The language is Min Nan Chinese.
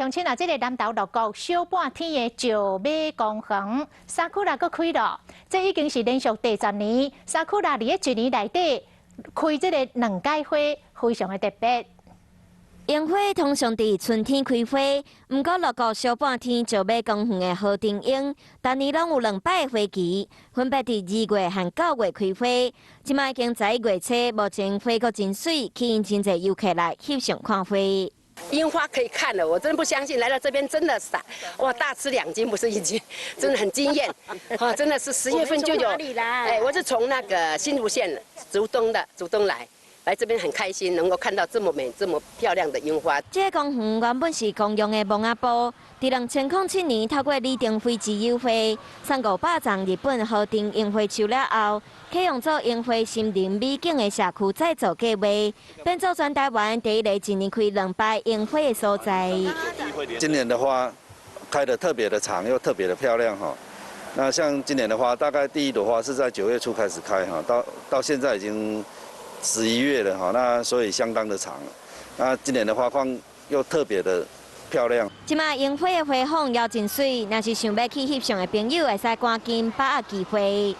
鄉親啊，這个南投六股小半天的石馬公園，桜閣開囉，這已經是連續第10年，桜佇咧一年內底開這个兩擺花，非常的特別。櫻花通常佇春天開花，毋過六股小半天石馬公園的何庭櫻，逐年攏有兩擺的花期，分別佇2月和9月開花。這擺已經11月初，目前花閣真媠，吸引真濟遊客來翕相看花。櫻花可以看了，我真的不相信，來到這邊真的傻，哇！大吃兩驚不是一驚，真的很驚豔，啊，真的是10月份就有。哎，我是從那個新竹縣竹東的竹東來。來這邊很開心，能夠看到這麼美、這麼漂亮的櫻花。這個公園原本是公用的墓仔埔，佇2007年透過李登輝之友會送500叢日本和田櫻花樹了後，啟用做櫻花森林美景的社區再造計畫，變做全台灣第一个一年開兩擺櫻花的所在。今年的花開得特別的長，又特別的漂亮哈。那像今年的花，大概第一朵花是在9月初開始開哈，到現在已經11月了哈，那所以相當的長。那今年的花況又特別的漂亮。這擺櫻花的花況猶真媠，若是想欲去翕相的朋友，會使趕緊把握機會。